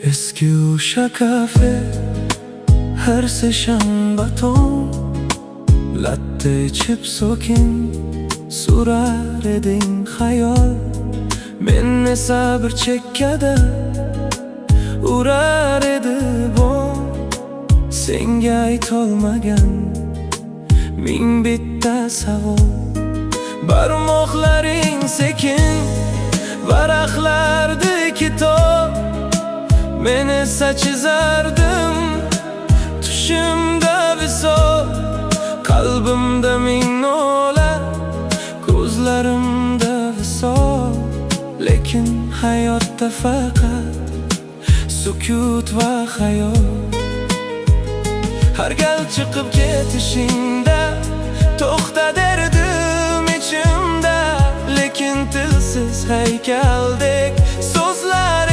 Eski o'sha kafe, har seshanba tong, latte ichib, sokin surar eding xayol. Men esa bir chekkada urar edi bong, senga aytolmagan ming bitta savol. Barmoqlaring sekin varaqlardi kitob, men esa chizardim tushimda visol. Qalbimda ming nola, ko'zlarimda visol, lekin hayotda faqat sukut va xayol. Har gal chiqib ketishingda to'xta derdim ichimda, lekin tilsiz haykaldek so'zlar